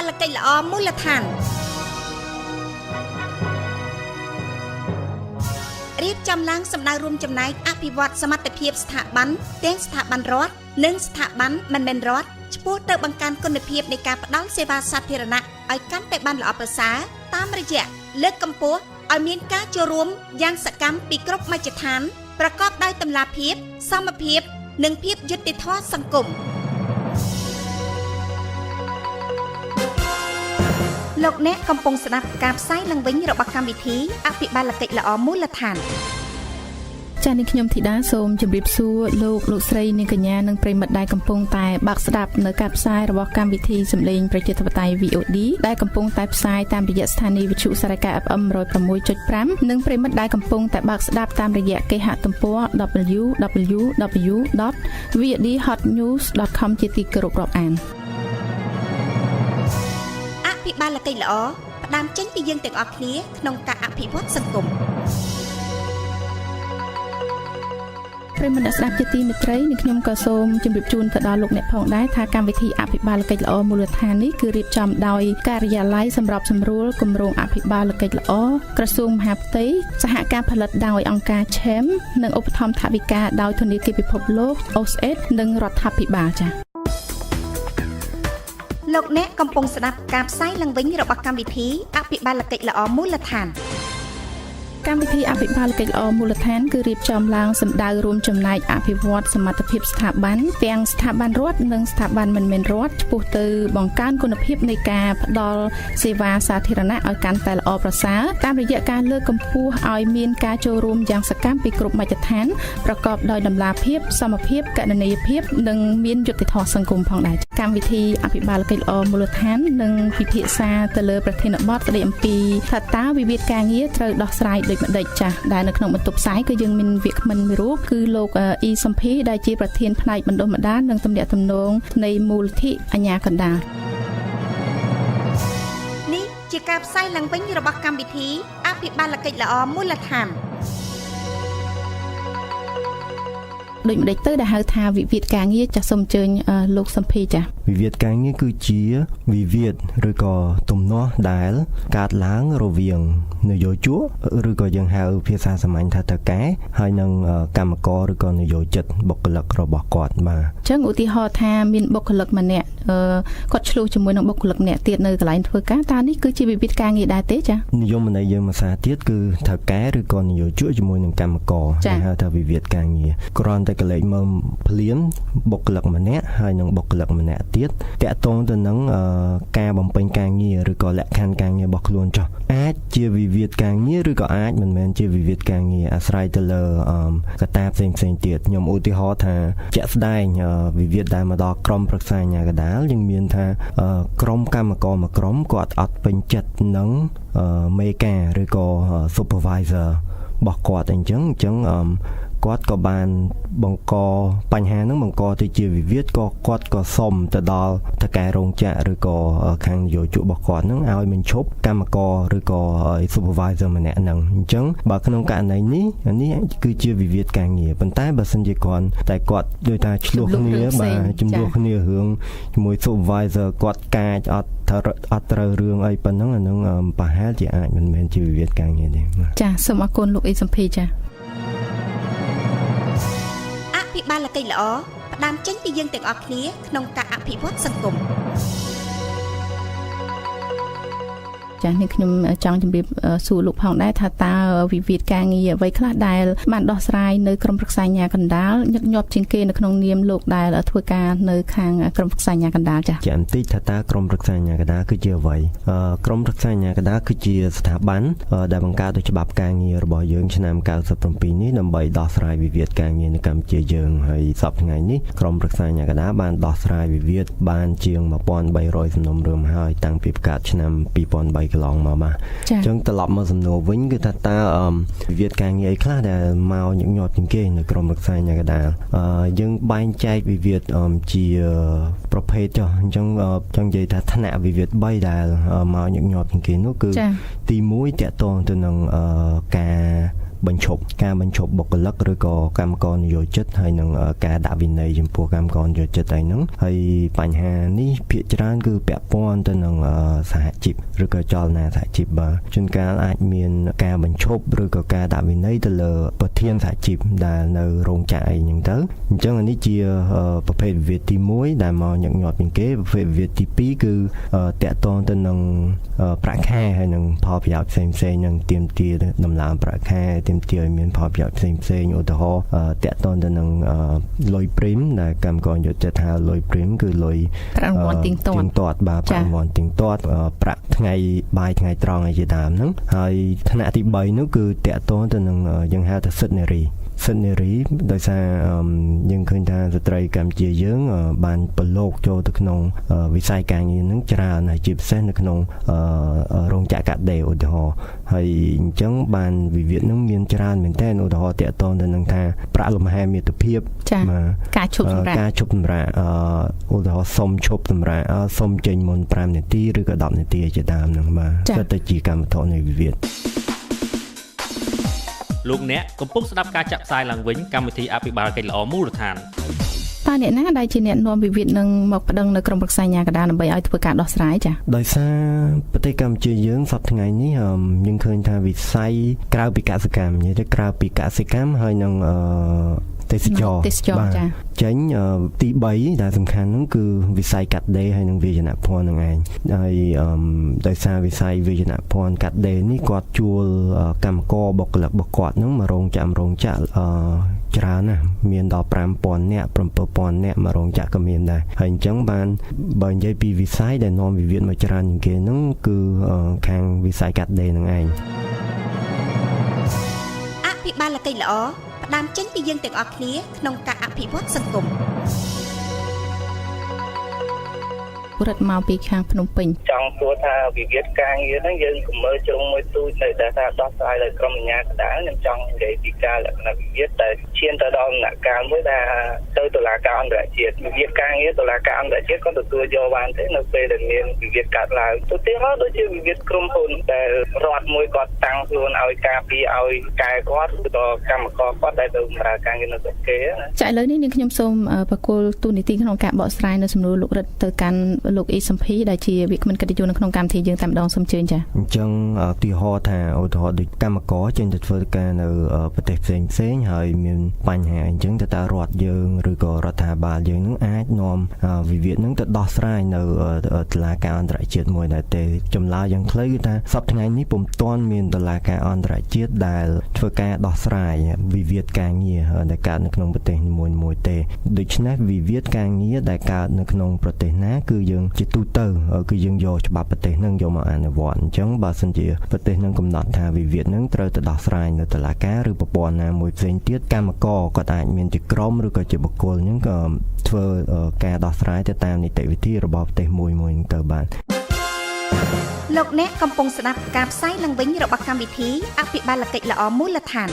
បាលកិច្ចល្អមូលដ្ឋានរៀបចំឡើងសម្ដៅរួមចំណែកអភិវឌ្ឍសមត្ថភាពស្ថាប័នទាំងស្ថាប័នរដ្ឋនិងស្ថាប័នមិនមែនរដ្ឋឆ្ពោះទៅបង្កើនគុណភាពនៃការផ្តល់សេវាសាធារណៈឲ្យកាន់តែបានល្អប្រសើរតាមរយៈលើកកម្ពស់ឲ្យមានការចូលរួមយ៉ាងសកម្មពីគ្រប់មជ្ឈដ្ឋានប្រកបដោយតម្លាភាពសមភាពនិងភាពយុត្តិធម៌សង្គមលោកអ្នកកំពុងស្ដាប់ការផ្សាយឡើងវិញរបស់កម្មវិធីអភិបាលកិច្ចល្អមូលដ្ឋាន ចា៎នេះខ្ញុំធីតាសូមជម្រាបសួរលោកលោកស្រីនាងកញ្ញានិងប្រិយមិត្តដែលកំពុងតែបើកស្ដាប់នៅការផ្សាយរបស់កម្មវិធីសំឡេងប្រជាធិបតេយ្យ VOD ដែលកំពុងតែផ្សាយតាមរយៈស្ថានីយ៍វិទ្យុសារកា FM 106.5និងប្រិយមិត្តដែលកំពុងតែបើកស្ដាប់តាមរយៈគេហទំព័រ www.vodhotnews.com ជាទីគោរពរាប់អាន អភិបាលកិច្ចល្អផ្ដើមចេញពីយើងទាំងអស់គ្នាក្នុងការអភិវឌ្ឍសង្គម ប្រិយមិត្តអ្នកស្ដាប់ជាទីមេត្រីនេះខ្ញុំក៏សូមជម្រាបជូនទៅដល់លោកអ្នកផងដែរថាកម្មវិធីអភិបាលកិច្ចល្អមូលដ្ឋាននេះគឺរៀបចំដោយការិយាល័យសម្របសម្រួលគម្រោងអភិបាលកិច្ចល្អក្រសួងមហាផ្ទៃសហការផលិតដោយអង្គការ CHEM និងឧបត្ថម្ភថវិកាដោយធនាគារពិភពលោក OSAID និងរដ្ឋាភិបាលចា៎ លោកអ្នកកំពុងស្ដាប់ការផ្សាយឡើងវិញរបស់កម្មវិធីអភិបាលកិច្ចល្អមូលដ្ឋាន កម្មវិធីអភិបាលកិច្ចល្អមូលដ្ឋានគឺរៀបចំឡើងសម្ដៅរួមចំណែកអភិវឌ្ឍសមត្ថភាពស្ថាប័នទាំងស្ថាប័នរដ្ឋនិងស្ថាប័នមិនមែនរដ្ឋឆ្ពោះទៅបង្កើនគុណភាពនៃការផ្ដល់សេវាសាធារណៈឲ្យកាន់តែល្អប្រសើរតាមរយៈការលើកកម្ពស់ឲ្យមានការចូលរួមយ៉ាងសកម្មពីគ្រប់មជ្ឈដ្ឋានប្រកបដោយតម្លាភាពសមភាពគណនេយ្យភាពនិងមានយុត្តិធម៌សង្គមផងដែរកម្មវិធីអភិបាលកិច្ចល្អមូលដ្ឋាននិងពិភាក្សាទៅលើប្រធានបទស្ដីអំពីថាតើវិវាទការងារត្រូវដោះស្រាយដូចម្ដេចចាស់ដែលនៅក្នុងបន្ទប់ផ្សាយគឺយើងមានវាគ្មិនមួយរូបគឺលោកអ៊ីសំភីដែលជាប្រធានផ្នែកបណ្ដុះបណ្ដាលនិងទំនាក់ទំនងនៃមូលនិធិអាជ្ញាកណ្ដាល នេះជាការផ្សាយឡើងវិញរបស់កម្មវិធីអភិបាលកិច្ចល្អមូលដ្ឋាន ដូចម្ដេចទៅដែលហៅថាវិវាទការងារចាស់សូមអញ្ជើញលោកសំភីចាស់ វិវាទការងារគឺជាវិវាទឬក៏ទំនាស់ដែលកើតឡើងរវាងនយោជកឬក៏យើងហៅភាសាសាមញ្ញថាតកែហើយនិងកម្មករឬក៏នយោជិតបុគ្គលិករបស់គាត់បាទ អញ្ចឹងឧទាហរណ៍ថាមានបុគ្គលិកម្នាក់គាត់ឆ្លោះជាមួយនឹងបុគ្គលិកម្នាក់ទៀតនៅកន្លែងធ្វើការតើនេះគឺជាវិវាទការងារដែរទេចា៎ និយមន័យយើងភាសាទៀតគឺថៅកែឬក៏នយោជកជាមួយនឹងកម្មករគេហៅថាវិវាទការងារគ្រាន់តែកលេចមើលភ្លាមបុគ្គលិកម្នាក់ហើយនិងបុគ្គលិកម្នាក់ទៀតតាក់ទងទៅនឹងការបំពេញការងារឬក៏លក្ខខណ្ឌការងាររបស់ខ្លួនចុះអាចជាវិវាទការងារឬក៏អាចមិនមែនជាវិវាទការងារអាស្រ័យទៅលើកត្តាផ្សេងផ្សេងទៀតខ្ញុំឧទាហរណ៍ថាជាក់ស្ដែងវិវាទដែលមកដល់ក្រុមប្រឹក្សាអាជ្ញាកណ្ដាលយើងមានថាក្រុមកម្មករមួយក្រុមគាត់អត់ពេញចិត្តនឹងមេការឬក៏ supervisor របស់គាត់អញ្ចឹងអញ្ចឹងគាត់ក៏បានបង្កបញ្ហាហ្នឹងបង្កទៅជាវិវាទក៏គាត់ក៏សុំទៅដល់ថៅកែរោងចក្រឬក៏ខាងនយោជករបស់គាត់ហ្នឹងឲ្យបញ្ឈប់កម្មករឬក៏ supervisor ម្នាក់ហ្នឹងអញ្ចឹងបើក្នុងករណីនេះនេះគឺជាវិវាទការងារប៉ុន្តែបើសិនជាគាត់តែគាត់ដូចថាឆ្លោះគ្នាបាទចំនួនគ្នារឿងជាមួយ supervisor គាត់កាចអត់អត់ត្រូវរឿងអីប៉ុណ្ណឹងអានឹងប្រហែលជាអាចមិនមែនជាវិវាទការងារទេ ចាសសូមអរគុណលោកអ៊ីសំភីចាស អភិបាលកិច្ចល្អផ្ដើមចេញពីយើងទាំងអស់គ្នាក្នុងការអភិវឌ្ឍសង្គម ចាសនេះខ្ញុំចង់ជម្រាបសួរលោកផងដែរថាតើវិវាទការងារអ្វីខ្លះដែលបានដោះស្រាយនៅក្រុមប្រឹក្សាអាជ្ញាកណ្ដាលញឹកញាប់ជាងគេនៅក្នុងនាមលោកដែលធ្វើការនៅខាងក្រុមប្រឹក្សាអាជ្ញាកណ្ដាលចាស ជាបន្តិចថាតើក្រុមប្រឹក្សាអាជ្ញាកណ្ដាលគឺជាអ្វីក្រុមប្រឹក្សាអាជ្ញាកណ្ដាលគឺជាស្ថាប័នដែលបង្កើតដោយច្បាប់ការងាររបស់យើងឆ្នាំ97នេះដើម្បីដោះស្រាយវិវាទការងារនៅកម្ពុជាយើងហើយសប្តាហ៍ថ្ងៃនេះក្រុមប្រឹក្សាអាជ្ញាកណ្ដាលបានដោះស្រាយវិវាទបានជាង1300សំណុំរឿងហើយតាំងពីបង្កើតឆ្នាំ2003កន្លងមកបាទអញ្ចឹងត្រឡប់មកសំណួរវិញគឺថាតើវិវាទការងារអីខ្លះដែលមកញឹកញាប់ជាងគេនៅក្រុមប្រឹក្សាអាជ្ញាកណ្ដាលយើងបែងចែកវិវាទជាប្រភេទចុះអញ្ចឹងចង់និយាយថាថ្នាក់វិវាទ3ដែលមកញឹកញាប់ជាងគេនោះគឺទី1តកតងទៅនឹងការ បញ្ឈប់ការបញ្ឈប់បុគ្គលិកឬក៏កម្មករនិយោជិតហើយនឹងការដាក់វិន័យចំពោះកម្មករនិយោជិតអីហ្នឹងហើយបញ្ហានេះភាគច្រើនគឺពាក់ព័ន្ធទៅនឹងសហជីពឬក៏ចលនាសហជីពបាទជួនកាលអាចមានការបញ្ឈប់ឬក៏ការដាក់វិន័យទៅលើប្រធានសហជីពដែលនៅរោងចក្រអីហ្នឹងទៅអញ្ចឹងអានេះជាប្រភេទវិវាទទី1ដែលមកញឹកញាប់ជាងគេប្រភេទវិវាទទី2គឺតាក់ទងទៅនឹងប្រាក់ខែហើយនឹងផលប្រយោជន៍ផ្សេងផ្សេងនឹងទាមទារដំឡើងប្រាក់ខែទាមទារឲ្យមានផលប្រយោជន៍ផ្សេងផ្សេងឧទាហរណ៍តាក់ទងទៅនឹងលុយព្រីមដែលកម្មករយកចិត្តថាលុយព្រីមគឺលុយប្រាក់រង្វាន់ទៀងទាត់បាទប្រាក់រង្វាន់ទៀងទាត់ប្រាក់ថ្ងៃបាយថ្ងៃត្រង់អីជាដើមហ្នឹងហើយថ្នាក់ទី3នោះគឺតាក់ទងទៅនឹងយើងហៅថាសិទ្ធិនារីសិទ្ធិនារីដោយសារយើងឃើញថាស្ត្រីកម្ពុជាយើងបានប្រឡូកចូលទៅក្នុងវិស័យការងារនឹងច្រើនហើយជាពិសេសនៅក្នុងរោងចក្រកាត់ដេរឧទាហរណ៍ហើយអញ្ចឹងបានវិវាទនឹងមានច្រើនមែនទែនឧទាហរណ៍តាក់ទងទៅនឹងថាប្រាក់លំហែមាតុភាពការឈប់សម្រាកឧទាហរណ៍សុំឈប់សម្រាកសុំចេញមុន5នាទីឬក៏10នាទីជាដើមហ្នឹងបាទសុទ្ធតែជាកម្មវត្ថុនៃវិវាទលោកអ្នកកំពុងស្ដាប់ការចាក់ផ្សាយឡើងវិញកម្មវិធីអភិបាលកិច្ចល្អមូលដ្ឋានតើអ្នកណាដែលជាអ្នកនាំវិវាទនឹងមកប្តឹងនៅក្រុមប្រឹក្សាអាជ្ញាកណ្ដាលដើម្បីឲ្យធ្វើការដោះស្រាយចា៎ដោយសារប្រទេសកម្ពុជាយើងសប្តាហ៍ថ្ងៃនេះយើងឃើញថាវិស័យក្រៅពីកសិកម្មនិយាយទៅក្រៅពីកសិកម្មហើយនឹងទេសចរបាទចេញទី3ដែលសំខាន់ហ្នឹងគឺវិស័យកាត់ដេរហើយនិងវាយនភ័ណ្ឌហ្នឹងឯងហើយដោយសារវិស័យវាយនភ័ណ្ឌកាត់ដេរនេះគាត់ជួលកម្មករបុគ្គលិករបស់គាត់ហ្នឹងមករោងចក្រច្រើនណាស់មានដល់5000នាក់7000នាក់មករោងចក្រក៏មានដែរហើយអញ្ចឹងបានបើនិយាយពីវិស័យដែលនាំវិវាទមកច្រើនជាងគេហ្នឹងគឺខាងវិស័យកាត់ដេរហ្នឹងឯងអភិបាលកិច្ចល្អផ្ដើមចេញពីយើងទាំងអស់គ្នាក្នុងការអភិវឌ្ឍសង្គម រិទ្ធមកពីខាងភ្នំពេញចង់សួរថាវិវាទការងារហ្នឹងយើងកុំមើលជ្រុងមួយទូចនៅតែថាដោះស្រាយដោយក្រុមអាជ្ញាកណ្ដាលខ្ញុំចង់និយាយពីការលក្ខណៈវិវាទដែលឈានទៅដល់ដំណាក់កាលមួយដែលទៅតុលាការអន្តរជាតិវិវាទការងារតុលាការអន្តរជាតិក៏ទទួលយកបានទេនៅពេលដែលមានវិវាទកើតឡើងឧទាហរណ៍ដូចជាវិវាទក្រុមហ៊ុនដែលរដ្ឋមួយគាត់តាំងខ្លួនឲ្យការពារឲ្យកែគាត់ឬក៏កម្មករគាត់ដែលទៅបម្រើការងារនៅស្រុកគេណាចាឥឡូវនេះនាងខ្ញុំសូមប្រគល់ទូនីតិក្នុងការបកស្រាយនៅសំណួរលោករិទ្ធទៅកាន់លោកអ៊ីសំភីដែលជាវាគ្មិនកិត្តិយសនៅក្នុងកម្មវិធីយើងតែម្ដងសូមជើញចាអញ្ចឹងឧទាហរណ៍ថាឧទាហរណ៍ដូចកម្មករចេញទៅធ្វើការនៅប្រទេសផ្សេងផ្សេងហើយមានបញ្ហាអញ្ចឹងតើរដ្ឋយើងឬក៏រដ្ឋាភិបាលយើងនឹងអាចនាំវិវាទនឹងទៅដោះស្រាយនៅតុលាការអន្តរជាតិមួយដែរទេចម្លើយយ៉ាងខ្លីគឺថាសប្តាហ៍ថ្ងៃនេះពុំទាន់មានតុលាការអន្តរជាតិដែលធ្វើការដោះស្រាយវិវាទការងារដែលកើតនៅក្នុងប្រទេសនីមួយៗទេដូច្នេះវិវាទការងារដែលកើតនៅក្នុងប្រទេសណាគឺយើងជាទូទៅគឺយើងយកច្បាប់ប្រទេសនឹងយកមកអនុវត្តអញ្ចឹងបើសិនជាប្រទេសនឹងកំណត់ថាវិវាទនឹងត្រូវទៅដោះស្រាយនៅតុលាការឬប្រព័ន្ធណាមួយផ្សេងទៀតកម្មករគាត់អាចមានជាក្រុមឬក៏ជាបុគ្គលអញ្ចឹងក៏ធ្វើការដោះស្រាយទៅតាមនីតិវិធីរបស់ប្រទេសមួយមួយនឹងទៅបានលោកអ្នកកំពុងស្ដាប់ការផ្សាយឡើងវិញរបស់កម្មវិធីអភិបាលកិច្ចល្អមូលដ្ឋាន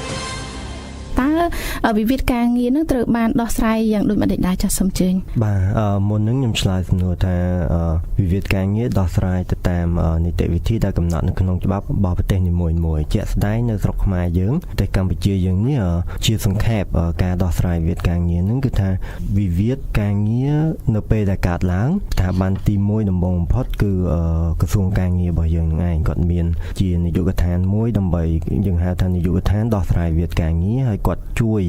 តើវិវាទការងារនឹងត្រូវបានដោះស្រាយយ៉ាងដូចម្តេចដែរចាសសូមជើញបាទមុននឹងខ្ញុំឆ្លើយសំណួរថាវិវាទការងារដោះស្រាយទៅតាមនីតិវិធីដែលកំណត់នៅក្នុងច្បាប់របស់ប្រទេសនីមួយៗជាក់ស្ដែងនៅស្រុកខ្មែរយើងប្រទេសកម្ពុជាយើងនេះជាសង្ខេបការដោះស្រាយវិវាទការងារនឹងគឺថាវិវាទការងារនៅពេលដែលកើតឡើងស្ថាប័នទី1ដំបូងបំផុតគឺក្រសួងការងាររបស់យើងនឹងឯងគាត់មានជានាយកដ្ឋានមួយដើម្បីយើងហៅថានាយកដ្ឋានដោះស្រាយវិវាទការងារហើយគាត់ជួយ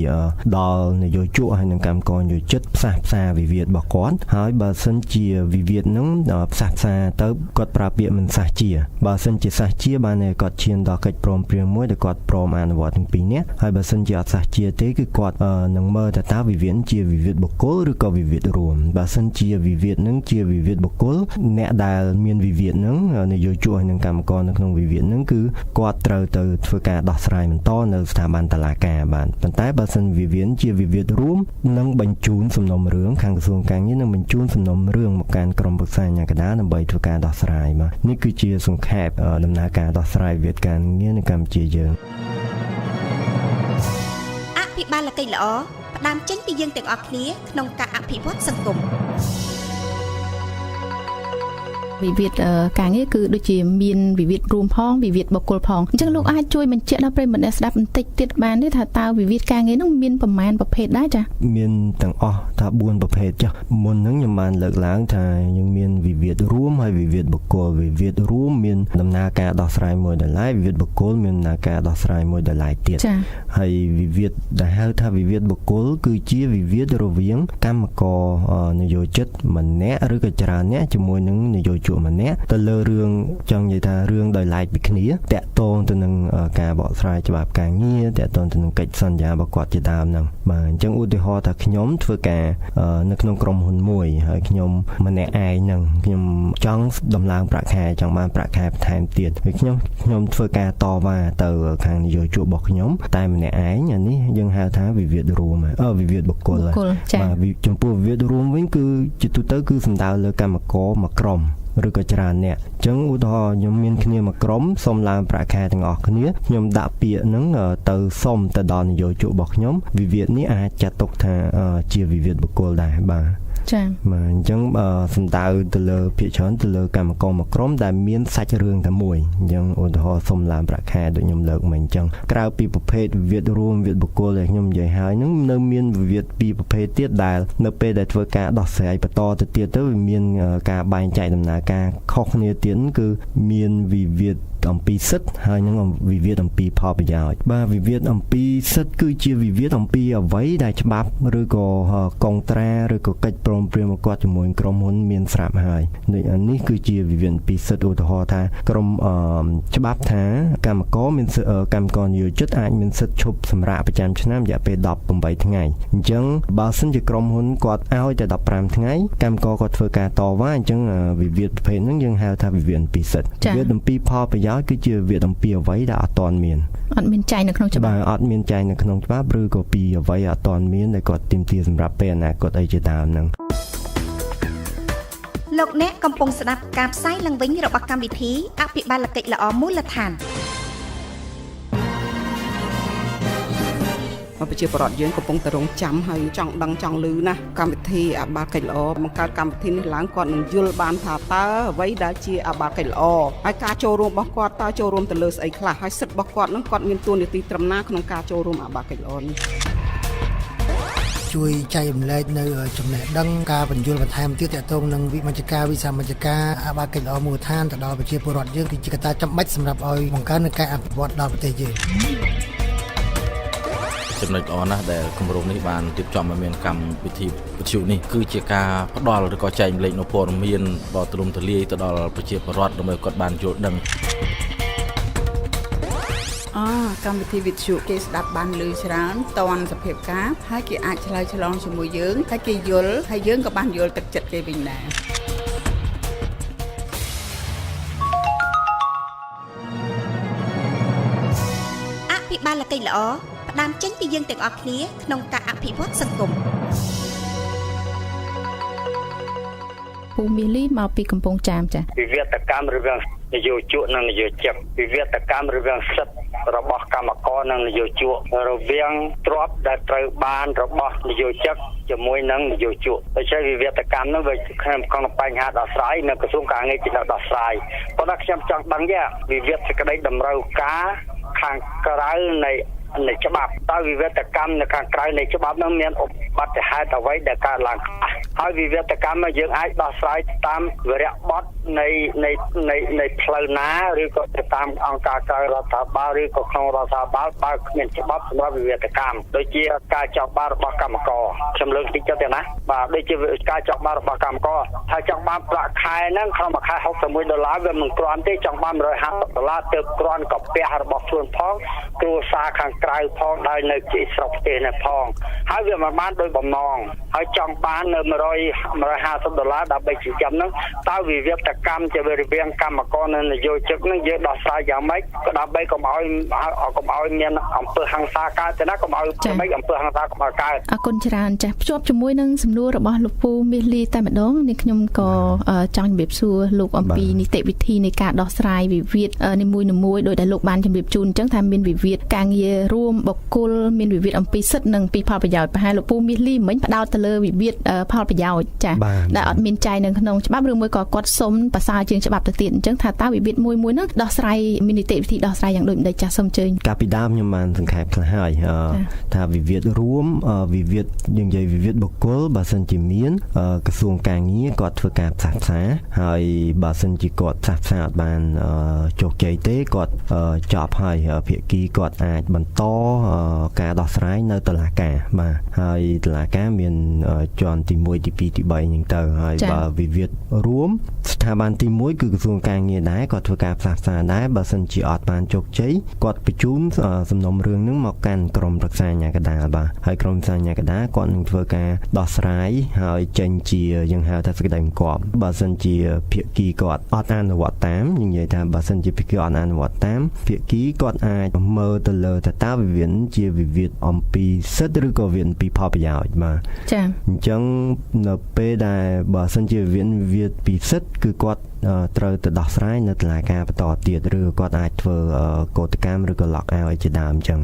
ដល់នយោជកហើយនឹងកម្មករនយោជិតផ្សះផ្សាវិវាទរបស់គាត់ហើយបើសិនជាវិវាទនឹងផ្សះផ្សាទៅគាត់ប្រើពាក្យមិនសះជាបើសិនជាសះជាបានគាត់ឈានដល់កិច្ចព្រមព្រៀងមួយដែលគាត់ព្រមអនុវត្តទាំងពីរនាក់ហើយបើសិនជាអត់សះជាទេគឺគាត់នឹងមើលថាតើវិវាទជាវិវាទបុគ្គលឬក៏វិវាទរួមបើសិនជាវិវាទនឹងជាវិវាទបុគ្គលអ្នកដែលមានវិវាទនឹងនយោជកហើយនឹងកម្មករនៅក្នុងវិវាទនឹងគឺគាត់ត្រូវទៅធ្វើការដោះស្រាយបន្តនៅស្ថាប័នតុលាការបាទប៉ុន្តែបើសិនវិវាទជាវិវាទរួមនឹងបញ្ជូនសំណុំរឿងខាងក្រសួងការងារនឹងបញ្ជូនសំណុំរឿងមកកាន់ក្រុមប្រឹក្សាអាជ្ញាកណ្ដាលដើម្បីធ្វើការដោះស្រាយបាទនេះគឺជាសង្ខេបដំណើរការដោះស្រាយវិវាទការងារនៅកម្ពុជាយើងអភិបាលកិច្ចល្អផ្ដើមចេញពីយើងទាំងអស់គ្នាក្នុងការអភិវឌ្ឍសង្គម វិវាទការងារគឺដូចជាមានវិវាទរួមផងវិវាទបុគ្គលផងអញ្ចឹងលោកអាចជួយបញ្ជាក់ដល់ប្រិយមិត្តអ្នកស្ដាប់បន្តិចទៀតបានទេថាតើវិវាទការងារនោះមានប្រមាណប្រភេទដែរចា៎មានទាំងអស់ថា4ប្រភេទចុះមុនហ្នឹងខ្ញុំបានលើកឡើងថាយើងមានវិវាទរួមហើយវិវាទបុគ្គលវិវាទរួមមានដំណើរការដោះស្រាយមួយដោយឡែកវិវាទបុគ្គលមានដំណើរការដោះស្រាយមួយដោយឡែកទៀតហើយវិវាទដែលហៅថាវិវាទបុគ្គលគឺជាវិវាទរវាងកម្មករនយោជិតម្នាក់ឬក៏ច្រើនអ្នកជាមួយនឹងនយោជកម្នាក់ទៅលើរឿងចង់និយាយថារឿងដោយឡែកពីគ្នាតាក់ទងទៅនឹងការបកស្រាយច្បាប់ការងារតាក់ទងទៅនឹងកិច្ចសន្យារបស់គាត់ជាដើមហ្នឹងបាទអញ្ចឹងឧទាហរណ៍ថាខ្ញុំធ្វើការនៅក្នុងក្រុមហ៊ុនមួយហើយខ្ញុំម្នាក់ឯងហ្នឹងខ្ញុំចង់ដំឡើងប្រាក់ខែចង់បានប្រាក់ខែបន្ថែមទៀតហើយខ្ញុំធ្វើការតវ៉ាទៅខាងនយោជករបស់ខ្ញុំតែម្នាក់ឯងអានេះយើងហៅថាវិវាទរួមវិវាទបុគ្គលបាទចំពោះវិវាទរួមវិញគឺជាទូទៅគឺសំដៅលើកម្មករមួយក្រុមឬក៏ច្រើនអ្នកអញ្ចឹងឧទាហរណ៍ខ្ញុំមានគ្នាមួយក្រុមសុំឡើងប្រាក់ខែទាំងអស់គ្នាខ្ញុំដាក់ពាក្យហ្នឹងទៅសុំទៅដល់នយោជករបស់ខ្ញុំវិវាទនេះអាចចាត់ទុកថាជាវិវាទបុគ្គលដែរបាទចា៎បាទអញ្ចឹងសំដៅទៅលើភាគច្រើនទៅលើកម្មករមួយក្រុមដែលមានសាច់រឿងតែមួយអញ្ចឹងឧទាហរណ៍សុំឡើងប្រាក់ខែដូចខ្ញុំលើកមកអញ្ចឹងក្រៅពីប្រភេទវិវាទរួមវិវាទបុគ្គលដែលខ្ញុំនិយាយហើយហ្នឹងនៅមានវិវាទពីរប្រភេទទៀតដែលនៅពេលដែលធ្វើការដោះស្រាយបន្តទៅទៀតទៅវាមានការបែងចែកដំណើរការខុសគ្នាទៀតគឺមានវិវាទអំពីសិទ្ធិហើយនឹងវិវាទអំពីផលប្រយោជន៍បាទវិវាទអំពីសិទ្ធិគឺជាវិវាទអំពីអ្វីដែលច្បាប់ឬក៏កុងត្រាឬក៏កិច្ចព្រមព្រៀងរបស់គាត់ជាមួយក្រុមហ៊ុនមានស្រាប់ហើយដូចនេះគឺជាវិវាទអំពីសិទ្ធិឧទាហរណ៍ថាក្រុមច្បាប់ថាកម្មករមានកម្មករនិយោជិតអាចមានសិទ្ធិឈប់សម្រាកប្រចាំឆ្នាំរយៈពេល18ថ្ងៃអញ្ចឹងបើសិនជាក្រុមហ៊ុនគាត់ឲ្យតែ15ថ្ងៃកម្មករគាត់ធ្វើការតវ៉ាអញ្ចឹងវិវាទប្រភេទហ្នឹងយើងហៅថាវិវាទអំពីសិទ្ធិវិវាទអំពីផលប្រយោជន៍គឺជាវិវាទអំពីអ្វីដែលអត់ទាន់មានអត់មានចែងនៅក្នុងច្បាប់បាទអត់មានចែងនៅក្នុងច្បាប់ឬក៏ពីអ្វីអត់ទាន់មានដែលគាត់ទាមទារសម្រាប់ពេលអនាគតអីជាដើមហ្នឹងលោកអ្នកកំពុងស្ដាប់ការផ្សាយឡើងវិញរបស់កម្មវិធីអភិបាលកិច្ចល្អមូលដ្ឋានប្រជាពលរដ្ឋយើងកំពុងតែរងចាំហើយចង់ដឹងចង់ឮណាស់កម្មវិធីអភិបាលកិច្ចល្អបង្កើតកម្មវិធីនេះឡើងគាត់នឹងយល់បានថាតើអ្វីដែលជាអភិបាលកិច្ចល្អហើយការចូលរួមរបស់គាត់តើចូលរួមទៅលើស្អីខ្លះហើយសិទ្ធិរបស់គាត់នឹងគាត់មានតួនាទីត្រឹមណាក្នុងការចូលរួមអភិបាលកិច្ចល្អនេះជួយចែករំលែកនៅចំណេះដឹងការបញ្យល់បន្ថែមទៀតទាក់ទងនឹងវិមជ្ឈការវិសាមញ្ញការអភិបាលកិច្ចល្អមូលដ្ឋានទៅដល់ប្រជាពលរដ្ឋយើងគឺជាកត្តាចាំបាច់សម្រាប់ឲ្យបង្កើននូវការអភិវឌ្ឍដល់ប្រទេសយើងចំណុចល្អណាស់ដែលគម្រោងនេះបានរៀបចំឲ្យមានកម្មវិធីវិទ្យុនេះគឺជាការផ្ដល់ឬក៏ចែករំលែកនូវព័ត៌មានដ៏ទូលំទូលាយទៅដល់ប្រជាពលរដ្ឋដើម្បីគាត់បានយល់ដឹងកម្មវិធីវិទ្យុគេស្ដាប់បានឮច្រើនតាន់សភាពការហើយគេអាចឆ្លើយឆ្លងជាមួយយើងហើយគេយល់ហើយយើងក៏បានយល់ទឹកចិត្តគេវិញដែរអភិបាលកិច្ចល្អផ្ដើមចេញពីយើងទាំងអស់គ្នាក្នុងការអភិវឌ្ឍសង្គមពូមីលីមកពីកំពង់ចាមចា៎វិវាទកម្មរវាងនយោជកនិងនយោជិកវិវាទកម្មរវាងសិទ្ធិរបស់កម្មករនិងនយោជករវាងទ្រព្យដែលត្រូវបានរបស់នយោជិកជាមួយនឹងនយោជកដូច្នេះវិវាទកម្មនោះវាក្នុងបញ្ហាដោះស្រាយនៅក្រសួងការងារជាអ្នកដោះស្រាយប៉ុន្តែខ្ញុំចង់ដឹងថាវិវាទសេចក្តីតម្រូវការខាងក្រៅនៃច្បាប់តើវិវាទកម្មនៅខាងក្រៅនៃច្បាប់នោះមានឧបទ្ទហេតុអ្វីដែលកើតឡើងខ្លះហើយវិវាទកម្មយើងអាចដោះស្រាយតាមវរៈបទនៃនៃនៃនៃផ្លូវណាឬក៏ទៅតាមអង្គការក្រៅរដ្ឋាភិបាលឬក៏ក្នុងរដ្ឋាភិបាលបើគ្មានច្បាប់សម្រាប់វិវាទកម្មដូចជាការចង់បានរបស់កម្មករខ្ញុំលើកតិចទៅណាបាទដូចជាការចង់បានរបស់កម្មករថាចង់បានប្រាក់ខែហ្នឹងក្នុងមួយខែ61ដុល្លារវាមិនគ្រាន់ទេចង់បាន150ដុល្លារទើបគ្រាន់កាពះរបស់ខ្លួនផងគ្រួសារខាងក្រៅផងដែលនៅជាស្រុកផ្ទះនេះផងហើយវាមិនបានដោយបំណងហើយចង់បាននៅ150ដុល្លារដើម្បីចិញ្ចឹមហ្នឹងតើវិវាទកម្មជារវាងកម្មករនិងនយោជកហ្នឹងយើងដោះស្រាយយ៉ាងម៉េចក៏ដើម្បីកុំឲ្យមានអំពើហិង្សាកើតទេណាកុំឲ្យមិនអំពើហិង្សាកុំឲ្យកើតអរគុណច្រើនចាស់ភ្ជាប់ជាមួយនឹងសំណួររបស់លោកពូមាសលីតែម្ដងនេះខ្ញុំក៏ចង់ជម្រាបសួរលោកអំពីនីតិវិធីនៃការដោះស្រាយវិវាទនីមួយៗដោយដែលលោកបានជម្រាបជូន នអញ្ចឹងថាមានវិវាទការងាររួមបុគ្គលមានវិវាទអំពីសិទ្ធិនិងពីផលប្រយោជន៍ប្រហែលលោកពូមាសលីមិញផ្ដោតទៅលើវិវាទផលប្រយោជន៍ចាដែលអត់មានចែងនៅក្នុងច្បាប់ឬមួយក៏គាត់សុំប្រសើរជាងច្បាប់ទៅទៀតអញ្ចឹងថាតើវិវាទមួយមួយហ្នឹងដោះស្រាយមាននីតិវិធីដោះស្រាយយ៉ាងដូចម្តេចចាសសូមអញ្ជើញកាលពីដើមខ្ញុំបានសង្ខេបខ្លះហើយថាវិវាទរួមវិវាទយើងនិយាយវិវាទបុគ្គលបើសិនជាមានក្រសួងការងារគាត់ធ្វើការផ្សះផ្សាហើយបើសិនជាគាត់ផ្សះផ្សាអត់បានជោគជ័យទេគាត់ចប់ហើយភាគីគាត់អាចបន្តការដោះស្រាយនៅតុលាការបាទហើយតុលាការមានជាន់ទី1ទី2ទី3ហ្នឹងទៅហើយបើវិវាទរួមស្ថាប័នទី1គឺក្រសួងការងារដែរគាត់ធ្វើការផ្សះផ្សាដែរបើសិនជាអត់បានជោគជ័យគាត់បញ្ជូនសំណុំរឿងហ្នឹងមកកាន់ក្រុមប្រឹក្សាអាជ្ញាកណ្ដាលបាទហើយក្រុមប្រឹក្សាអាជ្ញាកណ្ដាលគាត់នឹងធ្វើការដោះស្រាយហើយចេញជាយើងហៅថាសេចក្តីបង្គាប់បើសិនជាភាគីគាត់អត់អនុវត្តតាមយើងនិយាយថាបើសិនជាភាគីអត់អនុវត្តតាមភាគីគាត់អាចមើលទៅលើថាតើវិវាទជាវិវាទអំពីសិទ្ធិឬក៏វិវាទអំពីផលប្រយោជន៍បាទចា៎អញ្ចឹងនៅពេលដែលបើសិនជាវិវាទពីសិទ្ធិគឺគាត់ត្រូវទៅដោះស្រាយនៅតុលាការបន្តទៀតឬគាត់អាចធ្វើកោតកម្មឬក៏ lock out ជាដើមអញ្ចឹង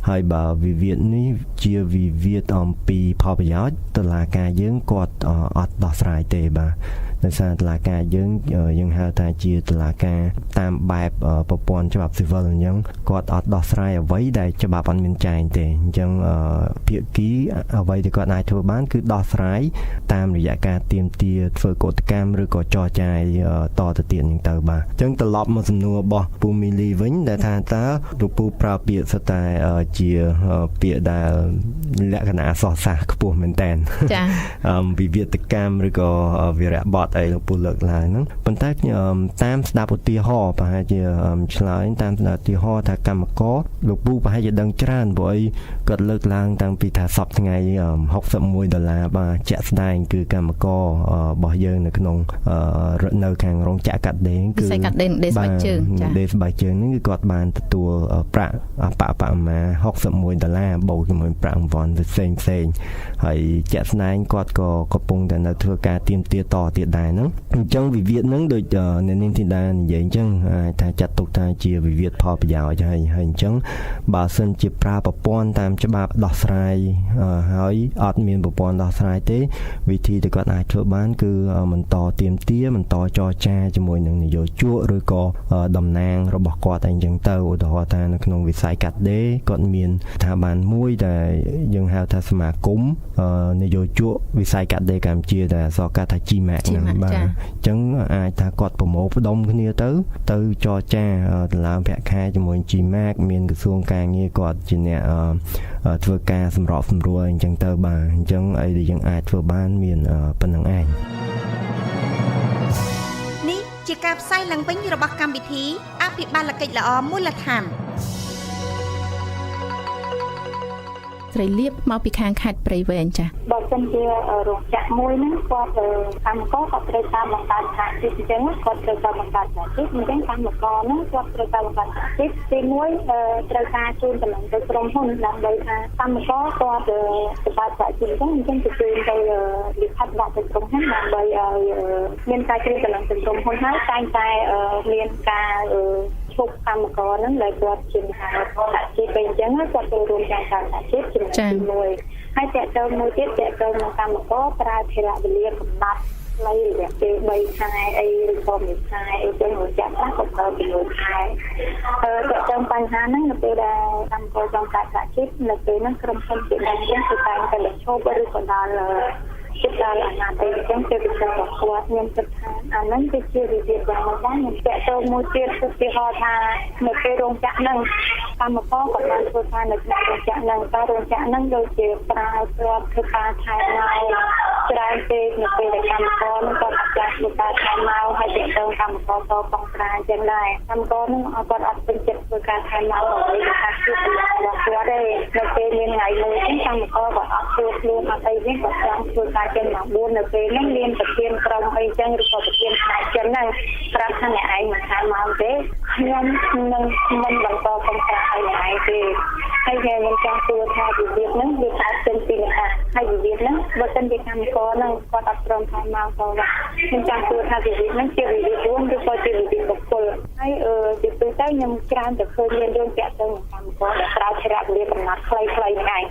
ហើយបើវិវាទនេះជាវិវាទអំពីផលប្រយោជន៍តុលាការយើងគាត់អត់ដោះស្រាយទេបាទដោយសារតុលាការយើងហៅថាជាតុលាការតាមបែបប្រព័ន្ធច្បាប់ស៊ីវិលអញ្ចឹងគាត់អត់ដោះស្រាយអ្វីដែលច្បាប់អត់មានចែងទេអញ្ចឹងភាគីអ្វីដែលគាត់អាចធ្វើបានគឺដោះស្រាយតាមរយៈការទាមទារធ្វើកោតកម្មឬក៏ចរចាតទៅទៀតហ្នឹងទៅបាទអញ្ចឹងត្រឡប់មកសំណួររបស់ពូមីលីវិញដែលថាតើលោកពូប្រើពាក្យសុទ្ធតែជាពាក្យដែលលក្ខណៈអក្សរសាស្ត្រខ្ពស់មែនតើចា៎វិវាទកម្មឬក៏វីរៈបទអីលោកពូលើកឡើងហ្នឹងប៉ុន្តែតាមស្ដាប់ឧទាហរណ៍ប្រហែលជាឆ្លើយតាមស្ដាប់ឧទាហរណ៍ថាកម្មករលោកពូប្រហែលជាដឹងច្រើនព្រោះអីគាត់លើកឡើងតាំងពីថាសប្តាហ៍ថ្ងៃ61ដុល្លារបាទជាក់ស្ដែងគឺកម្មកររបស់យើងនៅក្នុងនៅខាងរោងចក្រកាត់ដេរគឺកាត់ដេរដេរស្បែកជើងចា៎ដេរស្បែកជើងហ្នឹងគឺគាត់បានទទួលប្រាក់អបបមា61ដុល្លារបូកជាមួយប្រាក់រង្វាន់ផ្សេងផ្សេងហើយជាក់ស្ដែងគាត់ក៏កំពុងតែនៅធ្វើការទាមទារតទៀតដែរហ្នឹងអញ្ចឹងវិវាទហ្នឹងដូចអ្នកនាងធីតានិយាយអញ្ចឹងអាចថាចាត់ទុកថាជាវិវាទផលប្រយោជន៍ហើយអញ្ចឹងបើសិនជាប្រើប្រព័ន្ធតាមច្បាប់ដោះស្រាយហើយអត់មានប្រព័ន្ធដោះស្រាយទេវិធីដែលគាត់អាចធ្វើបានគឺបន្តទាមទារបន្តចរចាជាមួយនឹងនយោជកឬក៏តំណាងរបស់គាត់អីចឹងទៅឧទាហរណ៍ថានៅក្នុងវិស័យកាត់ដេរគាត់មានស្ថាប័នមួយដែលយើងហៅថាសមាគមនយោជកវិស័យកាត់ដេរកម្ពុជាដែលអក្សរកាត់ថា GMAC ហ្នឹងបាទអញ្ចឹងអាចថាគាត់ប្រមូលផ្ដុំគ្នាទៅចរចាដឡើងប្រាក់ខែជាមួយ GMAC មានក្រសួងការងារគាត់ជាអ្នកធ្វើការសម្របសម្រួលអញ្ចឹងទៅបាទអញ្ចឹងអីដែលយើងអាចធ្វើបានមានប៉ុណ្្នឹងឯងនេះជាការផ្សាយឡើងវិញរបស់កម្មវិធីអភិបាលកិច្ចល្អមូលដ្ឋានស្រីលៀបមកពីខាងខេត្តព្រៃវែងចា៎បើសិនជារោងចក្រមួយហ្នឹងគាត់កម្មករគាត់ត្រូវតាមបង្កើតសហជីពអញ្ចឹងគាត់ត្រូវតាមបង្កើតសហជីពអញ្ចឹងកម្មករហ្នឹងគាត់ត្រូវតាមបង្កើតសហជីពទី1ត្រូវការជូនតំណែងទៅក្រុមហ៊ុនដើម្បីថាកម្មករគាត់បង្កើតសហជីពអញ្ចឹងទៅជូនទៅលិខិតដាក់ទៅក្រុមហ៊ុនដើម្បីឲ្យមានការជូនតំណែងទៅក្រុមហ៊ុនហើយតែងតែមានការឈប់កម្មករហ្នឹងដែលគាត់ជាមហាសហជីពអញ្ចឹងគាត់ចូលរួមក្នុងការសហជីពចំណុចទី1ហើយតកតងមួយទៀតតកតងនឹងកម្មករប្រើថេរវេលាកំណត់ខ្លីរយៈពេល3ខែអីឬក៏1ខែអីចឹងរោងចក្រខ្លះក៏ប្រើ6ខែតកតងបញ្ហាហ្នឹងនៅពេលដែលកម្មករចង់កើតសហជីពនៅពេលហ្នឹងក្រុមហ៊ុនជាដើមចឹងគឺតែងតែបញ្ឈប់ឬក៏ដល់ជិតដល់អាណាទៅអញ្ចឹងជាពិសេសរបស់គាត់ខ្ញុំគិតថាអាហ្នឹងគឺជាវិវាទយ៉ាងមួយដែរខ្ញុំតាក់ទងមួយទៀតឧទាហរណ៍ថានៅពេលរោងចក្រហ្នឹងកម្មករគាត់បានធ្វើការនៅក្នុងរោងចក្រហ្នឹងតើរោងចក្រហ្នឹងដូចជាប្រើគាត់ធ្វើការថែមកច្រើនពេកនៅពេលដែលកម្មករហ្នឹងគាត់អត់ចង់ធ្វើការថែមកហើយតាក់ទងកម្មករតកងត្រាអញ្ចឹងដែរកម្មករហ្នឹងគាត់អត់ពេញចិត្តធ្វើការថែមកអ្វីដែលថាជាប្រយោជន៍របស់គាត់ទេនៅពេលមានថ្ងៃមួយហ្នឹងកម្មករគាត់អត់ធ្វើខ្លួនអត់អីទេគាត់ចង់ធ្វើការចេញម៉ោង4នៅពេលហ្នឹងមានប្រធានក្រុមអីចឹងឬក៏ប្រធានផ្នែកចិនហ្នឹងប្រាប់ថាអ្នកឯងមិនថែមកទេខ្ញុំនឹងមិនបន្តកងត្រាឲ្យអ្នកឯងទេហើយខ្ញុំចង់សួរថាវិវាទហ្នឹងវាកើតចេញពីណាហើយវិវាទហ្នឹងបើសិនជាកម្មករហ្នឹងគាត់អត់ព្រមថែមកក៏ខ្ញុំចង់សួរថាវិវាទហ្នឹងជាវិវាទរួមឬក៏ជាវិវាទបុគ្គល ហើយជាទូទៅខ្ញុំច្រើនតែឃើញមានរឿងតាក់ទងនឹងកម្មករដែលប្រើថេរវេលាកំណត់ខ្លីៗហ្នឹងឯង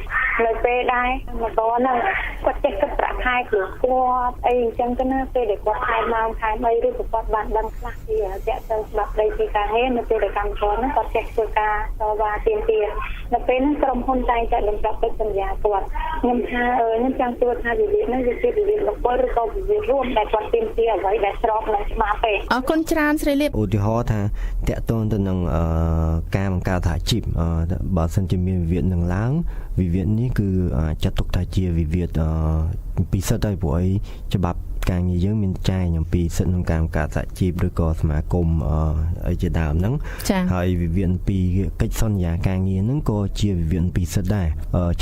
នៅពេលដែរកម្មករហ្នឹងគាត់ចេះគិតប្រាក់ខែខ្លួនគាត់អីអញ្ចឹងទៅណាពេលដែលគាត់ថែមម៉ោងថែមអីឬក៏គាត់បានដឹងខ្លះពីតាក់ទងច្បាប់ស្ដីពីការងារនៅពេលដែលកម្មករហ្នឹងគាត់ចេះធ្វើការតវ៉ាទាមទារនៅពេលហ្នឹងក្រុមហ៊ុនតែងតែបញ្ចប់កិច្ចសន្យាគាត់ខ្ញុំថាខ្ញុំចង់សួរថាវិវាទហ្នឹងវាជាវិវាទបុគ្គលឬក៏វិវាទរួមដែលគាត់ទាមទារអ្វីដែលស្របនឹងច្បាប់ទេអរគុណច្រើនស្រីលៀបឧទាហរណ៍ថាតាក់ទងទៅនឹងការបង្កើតសហជីពបើសិនជាមានវិវាទនឹងឡើងវិវាទនេះគឺចាត់ទុកថាជាវិវាទពិសិដ្ឋហើយព្រោះអីច្បាប់ការងារយើងមានចែងអំពីសិទ្ធិក្នុងការបង្កើតសហជីពឬក៏សមាគមអីជាដើមហ្នឹងហើយវិវាទពីកិច្ចសន្យាការងារហ្នឹងក៏ជាវិវាទពីសិទ្ធិដែរ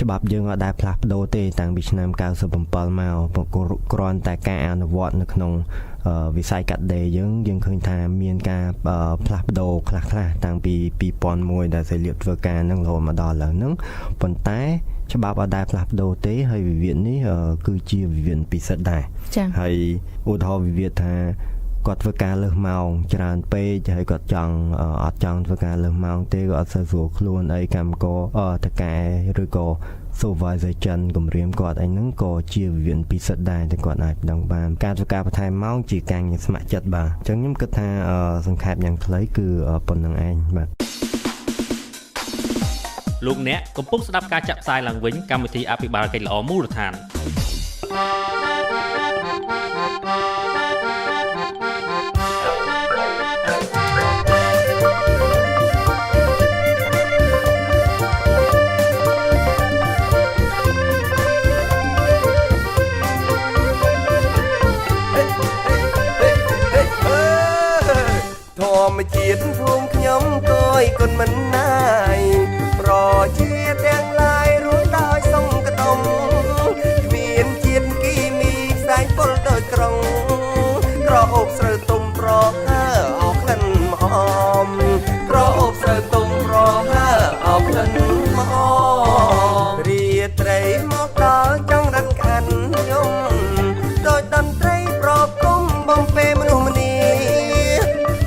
ច្បាប់យើងអត់ដែលផ្លាស់ប្ដូរទេតាំងពីឆ្នាំ97មកគ្រាន់តែការអនុវត្តនៅក្នុងវិស័យកាត់ដេរយើងឃើញថាមានការផ្លាស់ប្ដូរខ្លះៗតាំងពី2001ដែលសេលៀបធ្វើការហ្នឹងរហូតមកដល់ឥឡូវហ្នឹងប៉ុន្តែច្បាប់អត់ដែលផ្លាស់ប្ដូរទេហើយវិវាទនេះគឺជាវិវាទពិសិដ្ឋដែរហើយឧទាហរណ៍វិវាទថាគាត់ធ្វើការលើសម៉ោងច្រើនពេកហើយគាត់ចង់អត់ចង់ធ្វើការលើសម៉ោងទេក៏អត់សូវស្រួលខ្លួនអីកម្មករថកែឬក៏ supervisor ចិនគម្រាមគាត់អីហ្នឹងក៏ជាវិវាទពិសិដ្ឋដែរតែគាត់អាចដឹងបានការធ្វើការបន្ថែមម៉ោងជាការងារស្ម័គ្រចិត្តបាទអញ្ចឹងខ្ញុំគិតថាសង្ខេបយ៉ាងខ្លីគឺប៉ុណ្្នឹងឯងបាទលោកអ្នកកំពុងស្ដាប់ការចាក់ផ្សាយឡើងវិញកម្មវិធីអភិបាលកិច្ចល្អមូលដ្ឋានធម្មជាតិភូមិខ្ញុំគយគុណមិនណាយប្រជាទាំងឡាយរួមដោយសង្កតុមគ្មានជាតិគីមីផ្សែងពុលដោយក្រុងក្រអូបស្រូវទុំប្រហើអោក្លិនមហមក្រអូបស្រូវទុំប្រហើអោក្លិនមហមរាត្រីមកដល់ចង់រឹងក្អានខ្ញុំដោយតន្ត្រីប្រគំបំពេមនុស្សម្នា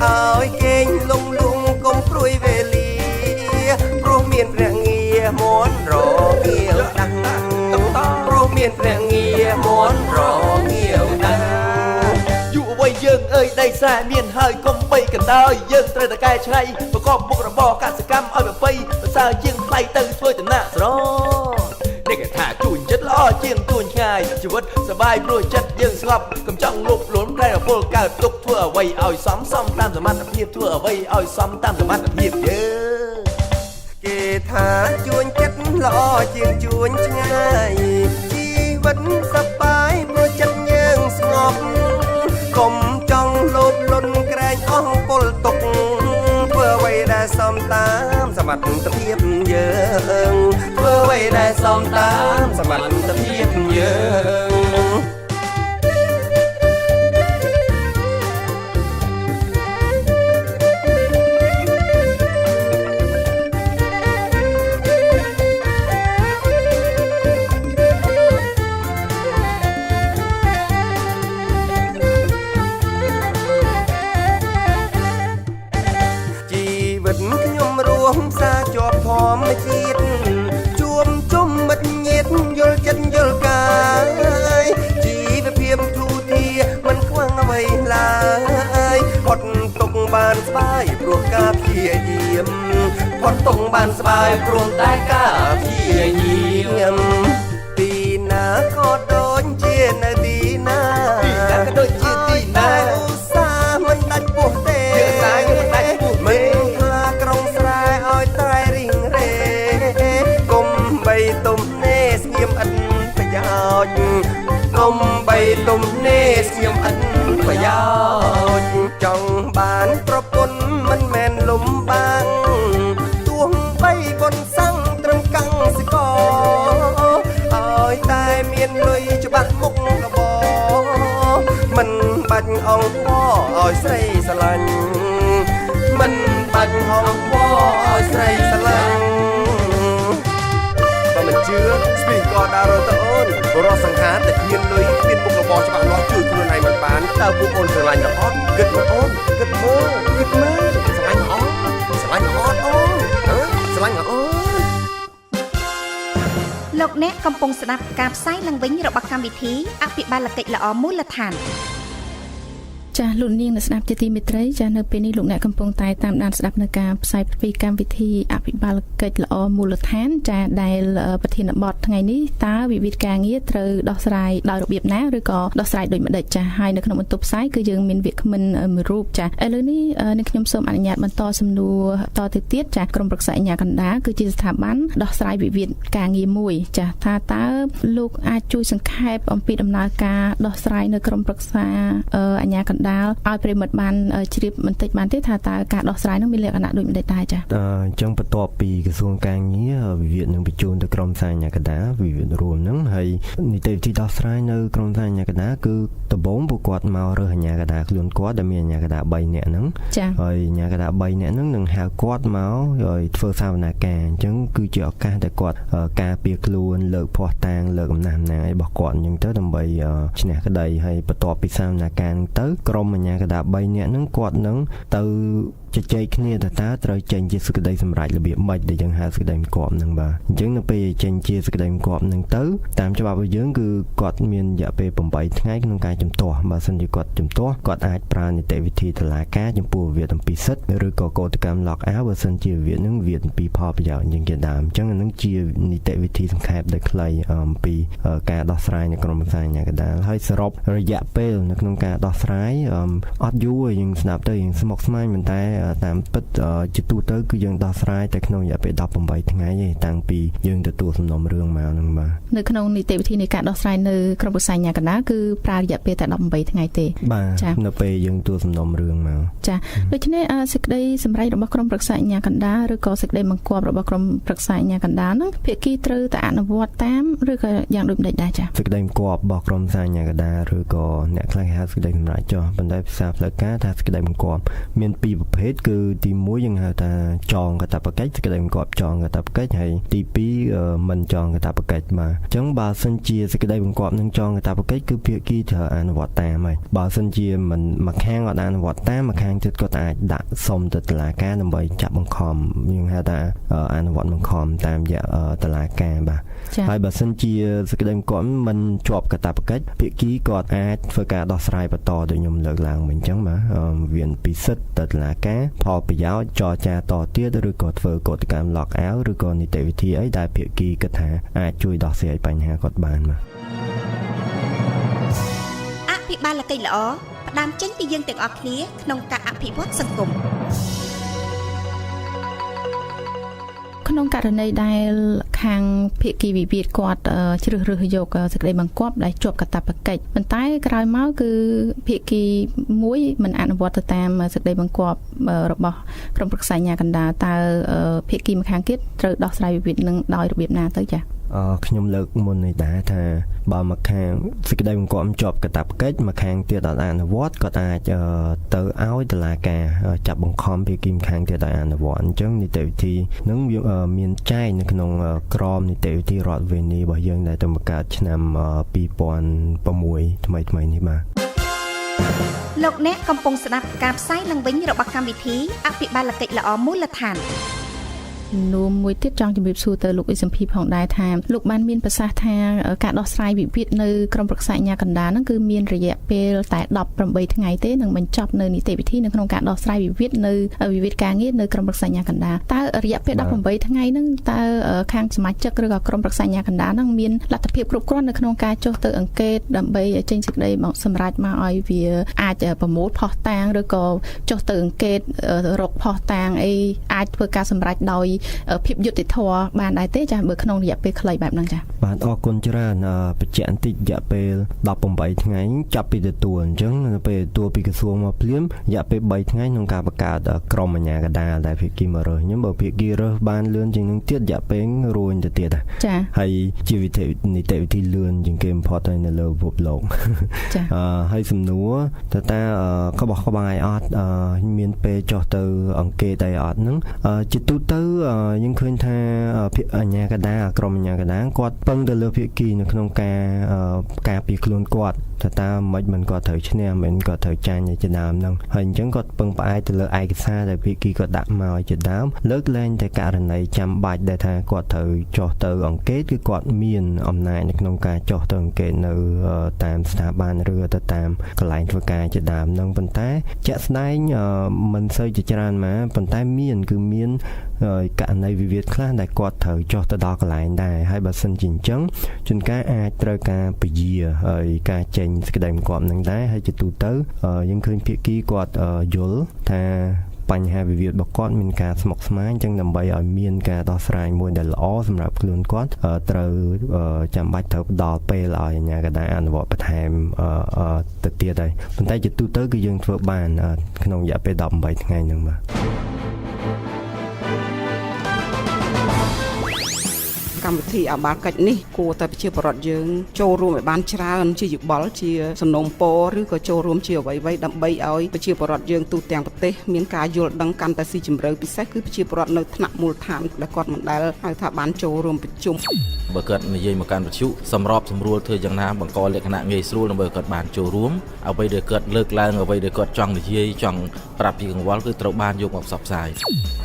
ឲ្យគេងលងលងកុំព្រួយវេលាព្រោះមានព្រះងារមន់រងាវដាំងព្រោះមានព្រះងារមន់រងាវដាំងយុវវ័យយើងអើយដីស្រែមានហើយកុំបីកណ្ដោយយើងត្រូវតែកែច្នៃប្រកបមុខរបរកសិកម្មឲ្យប្រពៃប្រសើរជាងថ្លៃទៅធ្វើចំណាកស្រុកនេះគេថាជួញចិត្តល្អជាងជួញឆ្ងាយជីវិតសប្បាយព្រោះចិត្តយើងស្ងប់កុំចង់លោភលន់ក្រែងពលកើតទុកធ្វើអ្វីឲ្យសមសមតាមសមត្ថភាពធ្វើអ្វីឲ្យសមតាមសមត្ថភាពយើងគេថាជួញចិត្តល្អជាងជួញឆ្ងាយជីវិតសប្បាយព្រោះចិត្តយើងស្ងប់កុំចង់លោភលន់ក្រែងអស់ពលទុកធ្វើអ្វីដែលសមតាមសមត្ថភាពយើងធ្វើអ្វីដែលសមតាមសមត្ថភាពយើងជាតិជួមជុំមិត្តញាតិយល់ចិត្តយល់កាយជីវភាពធូធាមិនខ្វះអ្វីឡើយផុតទុកបានស្បាយព្រោះការព្យាយាមផុតទុកបានស្បាយព្រោះតែការព្យាយាមទីណាក៏ដូចជានៅទីណាទីណាក៏ដូចជាទីណាឧស្សាហ៍មិនដាច់ពោះទេឧស្សាហ៍មិនដាច់ពោះទេមិនខ្លាក្រុងស្រែឲ្យត្រែរីងរេគុំបីទុំនេស្ងៀមឥតប្រយោជន៍គុំបីទុំនេស្ងៀមឥតប្រយោជន៍ចង់បានប្រពន្ធមិនមែនលំបាងទោះបីបុនសាំងត្រឹមកាំងសិកឲ្យតែមានលុយច្បាស់មុខរបរមិនបាច់អង្វរឲ្យស្រីស្រឡាញ់មិនបាច់អង្វរឲ្យស្រីស្រឡាញ់បើមិនជឿស្ពីក៏ដើររទៅអូនរស់សង្ហាតែគ្មានលុយគ្មានមុខរបរច្បាស់លាស់ជួយខ្លួនឯងមិនបានតើពួកអូនស្រឡាញ់ដល់អត់គិតមើលអូនគិតមើលគិតមើល អ្នកកំពុងស្ដាប់ការផ្សាយឡើងវិញរបស់កម្មវិធីអភិបាលកិច្ចល្អមូលដ្ឋាន ចាសលោកនាងអ្នកស្ដាប់ជាទីមេត្រីចាសនៅពេលនេះលោកអ្នកកំពុងតែតាមដានស្ដាប់នៅការផ្សាយពីកម្មវិធីអភិបាលកិច្ចល្អមូលដ្ឋានចាសដែលប្រធានបទថ្ងៃនេះតើវិវាទការងារត្រូវដោះស្រាយដោយរបៀបណាឬក៏ដោះស្រាយដូចម្ដេចចាសហើយនៅក្នុងបន្ទប់ផ្សាយគឺយើងមានវាគ្មិនមួយរូបចាសឥឡូវនេះនឹងខ្ញុំសូមអនុញ្ញាតបន្តសំណួរតទៅទៀតចាសក្រុមប្រឹក្សាអាជ្ញាកណ្ដាលគឺជាស្ថាប័នដោះស្រាយវិវាទការងារមួយចាសថាតើលោកអាចជួយសង្ខេបអំពីដំណើរការដោះស្រាយនៅក្រុមប្រឹក្សាអាជ្ញាកណ្ដាលឲ្យប្រិមិត្តបានជ្រាបបន្តិចបានទេថាតើការដោះស្រាយនឹងមានលក្ខណៈដូចម្តេចដែរចា៎អញ្ចឹងបន្ទាប់ពីក្រសួងការងារវិវាទនឹងបញ្ជូនទៅក្រុមសាញ្ញាកណ្ដាលវិវាទរួមហ្នឹងហើយនីតិវិធីដោះស្រាយនៅក្រុមសាញ្ញាកណ្ដាលគឺដំបូងពួកគាត់មករើសអាជ្ញាកណ្ដាលខ្លួនគាត់ដែលមានអាជ្ញាកណ្ដាល3នាក់ហ្នឹងហើយអាជ្ញាកណ្ដាល3នាក់ហ្នឹងនឹងហៅគាត់មកឲ្យធ្វើសវនាការអញ្ចឹងគឺជាឱកាសដែលគាត់ការពារខ្លួនលើកភស្តុតាងលើកអំណះអំណាងអីរបស់គាត់អញ្ចឹងទៅដើម្បីឈ្នះក្តីហើយបន្ទាប់ពីសវនាការទៅក្រុមអាជ្ញាកណ្ដាល3នាក់ហ្នឹងគាត់នឹងទៅជជែកគ្នាថាតើត្រូវចេញជាសេចក្តីសម្រេចរបៀបម៉េចដែលយើងហៅសេចក្តីបង្គាប់ហ្នឹងបាទអញ្ចឹងនៅពេលចេញជាសេចក្តីបង្គាប់ហ្នឹងទៅតាមច្បាប់របស់យើងគឺគាត់មានរយៈពេល8ថ្ងៃក្នុងការជំទាស់បើសិនជាគាត់ជំទាស់គាត់អាចប្រើនីតិវិធីតុលាការចំពោះវិវាទអំពីសិទ្ធិឬក៏កោតកម្ម lock out បើសិនជាវិវាទហ្នឹងវិវាទអំពីផលប្រយោជន៍យ៉ាងជាដើមអញ្ចឹងអាហ្នឹងជានីតិវិធីសង្ខេបដោយខ្លីអំពីការដោះស្រាយនៅក្រុមប្រឹក្សាអាជ្ញាកណ្ដាលហើយសរុបរយៈពេលនៅក្នុងការដោះស្រាយអត់យូរយើងស្ដាប់ទៅយើងស្មុគស្មាញប៉ុន្តែតាមពិតជាទូទៅគឺយើងដោះស្រាយតែក្នុងរយៈពេល18ថ្ងៃទេតាំងពីយើងទទួលសំណុំរឿងមកហ្នឹងបាទនៅក្នុងនីតិវិធីនៃការដោះស្រាយនៅក្រុមប្រឹក្សាអាជ្ញាកណ្ដាលគឺប្រើរយៈពេលតែ18ថ្ងៃទេបាទនៅពេលយើងទទួលសំណុំរឿងមកចាដូច្នេះសេចក្តីសម្រេចរបស់ក្រុមប្រឹក្សាអាជ្ញាកណ្ដាលឬក៏សេចក្តីបង្គាប់របស់ក្រុមប្រឹក្សាអាជ្ញាកណ្ដាលហ្នឹងភាគីត្រូវតែអនុវត្តតាមឬក៏យ៉ាងដូចម្តេចដែរចាសេចក្តីបង្គាប់របស់ក្រុមប្រឹក្សាអាជ្ញាកណ្ដាលឬក៏អ្នកខ្លះគេហៅសេចក្តីសម្រេចចុះប៉ុន្តែភាសាផ្លូវការថាសេចក្តីបង្គាប់មានពីរប្រភេទគឺទី1យើងហៅថាចងកាតព្វកិច្ចសេចក្តីបង្គាប់ចងកាតព្វកិច្ចហើយទី2មិនចងកាតព្វកិច្ចបាទអញ្ចឹងបើសិនជាសេចក្តីបង្គាប់នឹងចងកាតព្វកិច្ចគឺភាគីត្រូវអនុវត្តតាមហើយបើសិនជាមិនមួយខាងអត់អនុវត្តតាមមួយខាងទៀតគាត់អាចដាក់សុំទៅតុលាការដើម្បីចាប់បង្ខំយើងហៅថាអនុវត្តបង្ខំតាមរយៈតុលាការបាទហើយបើសិនជាសេចក្តីបង្គាប់មិនជាប់កាតព្វកិច្ចភាគីគាត់អាចធ្វើការដោះស្រាយបន្តដូចខ្ញុំលើកឡើងមិញអញ្ចឹងបាទវាពីសិទ្ធិទៅតុលាការផលប្រយោជន៍ចរចាតទៀតឬក៏ធ្វើកោតកម្ម lock out ឬក៏នីតិវិធីអីដែលភាគីគិតថាអាចជួយដោះស្រាយបញ្ហាគាត់បានបាទអភិបាលកិច្ចល្អផ្ដើមចេញពីយើងទាំងអស់គ្នាក្នុងការអភិវឌ្ឍសង្គមក្នុងករណីដែលខាងភាគីវិវាទគាត់ជ្រើសរើសយកសេចក្តីបង្គាប់ដែលជាប់កាតព្វកិច្ចប៉ុន្តែក្រោយមកគឺភាគីមួយមិនអនុវត្តទៅតាមសេចក្តីបង្គាប់របស់ក្រុមប្រឹក្សាអាជ្ញាកណ្ដាលតើភាគីម្ខាងទៀតត្រូវដោះស្រាយវិវាទនឹងដោយរបៀបណាទៅចា៎ខ្ញុំលើកមុននេះដែរថាបើមកខាងសេចក្តីបង្គាប់ជាប់កាតព្វកិច្ចមកខាងទៀតអត់អនុវត្តគាត់អាចទៅឲ្យតុលាការចាប់បង្ខំភាគីម្ខាងទៀតឲ្យអនុវត្តអញ្ចឹងនីតិវិធីនឹងវាមានចែងនៅក្នុងក្រមនីតិវិធីរដ្ឋវេនីរបស់យើងដែលទៅបង្កើតឆ្នាំ2006ថ្មីៗនេះបាទលោកអ្នកកំពុងស្ដាប់ការផ្សាយឡើងវិញរបស់កម្មវិធីអភិបាលកិច្ចល្អមូលដ្ឋាន នួមមួយទៀតចង់ជម្រាបសួរទៅលោកអ៊ីសំភីផងដែរថាលោកបានមានប្រសាសន៍ថាការដោះស្រាយវិវាទនៅក្រុមប្រឹក្សាអាជ្ញាកណ្ដាលហ្នឹងគឺមានរយៈពេលតែ18ថ្ងៃទេនឹងបញ្ចប់នៅនីតិវិធីនៅក្នុងការដោះស្រាយវិវាទនៅវិវាទការងារនៅក្រុមប្រឹក្សាអាជ្ញាកណ្ដាលតើរយៈពេល18ថ្ងៃហ្នឹងតើខាងសមាជិកឬក៏ក្រុមប្រឹក្សាអាជ្ញាកណ្ដាលហ្នឹងមានលទ្ធភាពគ្រប់គ្រាន់នៅក្នុងការចុះទៅអង្កេតដើម្បីចេញសេចក្តីសម្រេចមកឲ្យវាអាចប្រមូលភស្តុតាងឬក៏ចុះទៅអង្កេតរកភស្តុតាងអីអាចធ្វើការសម្រេចដោយភាពយុត្តិធម៌បានដែរទេចា៎បើក្នុងរយៈពេលខ្លីបែបហ្នឹងចា៎បាទអរគុណច្រើនបញ្ជាក់បន្តិចរយៈពេល18ថ្ងៃចាប់ពីទទួលអញ្ចឹងនៅពេលទទួលពីក្រសួងមកភ្លាមរយៈពេល3ថ្ងៃក្នុងការបង្កើតក្រុមអាជ្ញាកណ្ដាលដែលភាគីមករើសខ្ញុំបើភាគីរើសបានលឿនជាងនឹងទៀតរយៈពេលរួញទៅទៀតចា៎ហើយជាវិធីនីតិវិធីលឿនជាងគេបំផុតហើយនៅលើពិភពលោកចា៎ហើយសំណួរតើតាក្បោះក្បាយអត់មានពេលចុះទៅអង្កេតអីអត់ហ្នឹងជាទូទៅយើងឃើញថាភាគអាជ្ញាកណ្ដាលក្រុមអាជ្ញាកណ្ដាលគាត់ពឹងទៅលើភាគីនៅក្នុងការការពារខ្លួនគាត់ ថាតើមិនមិនគាត់ត្រូវឈ្នះមិនគាត់ត្រូវចាញ់ជាដើមហ្នឹងហើយអញ្ចឹងគាត់ពឹងផ្អែកទៅលើឯកសារដែលភាគីគាត់ដាក់មកជាដើមលើកលែងតែករណីចាំបាច់ដែលថាគាត់ត្រូវចុះទៅអង្កេតគឺគាត់មានអំណាចនៅក្នុងការចុះទៅអង្កេតនៅតាមស្ថាប័នឬទៅតាមកន្លែងធ្វើការជាដើមហ្នឹងប៉ុន្តែជាក់ស្ដែងមិនសូវជាច្រើនមកប៉ុន្តែមានគឺមានករណីវិវាទខ្លះដែលគាត់ត្រូវចុះទៅដល់កន្លែងដែរហើយបើសិនជាអញ្ចឹងជួនកាលអាចត្រូវការពជាហើយការចេញសេចក្តីបង្គាប់នឹងដែរហើយជាទូទៅយើងឃើញភាគីគាត់យល់ថាបញ្ហាវិវាទរបស់គាត់មានការស្មុគស្មាញអញ្ចឹងដើម្បីឲ្យមានការដោះស្រាយមួយដែលល្អសម្រាប់ខ្លួនគាត់ត្រូវចាំបាច់ត្រូវផ្ដល់ពេលឲ្យអាជ្ញាកណ្ដាលអនុវត្តបន្ថែមទៅទៀតហើយប៉ុន្តែជាទូទៅគឺយើងធ្វើបានក្នុងរយៈពេល18ថ្ងៃហ្នឹងបាទកម្មវិធីអបាលកិច្ចនេះគួរតែប្រជាពលរដ្ឋយើងចូលរួមឲ្យបានច្រើនជាយោបល់ជាសំណូមពរឬក៏ចូលរួមជាអ្វីៗដើម្បីឲ្យប្រជាពលរដ្ឋយើងទូទាំងប្រទេសមានការយល់ដឹងកាន់តែស៊ីជម្រៅពិសេសគឺប្រជាពលរដ្ឋនៅថ្នាក់មូលដ្ឋានដែលគាត់មិនដែលហៅថាបានចូលរួមប្រជុំបើគាត់និយាយមកកាន់វិទ្យុសម្របសម្រួលធ្វើយ៉ាងណាបង្កលក្ខណៈងាយស្រួលដើម្បីគាត់បានចូលរួមអ្វីដែលគាត់លើកឡើងអ្វីដែលគាត់ចង់និយាយចង់ប្រាប់ពីកង្វល់គឺត្រូវបានយកមកផ្សព្វផ្សាយ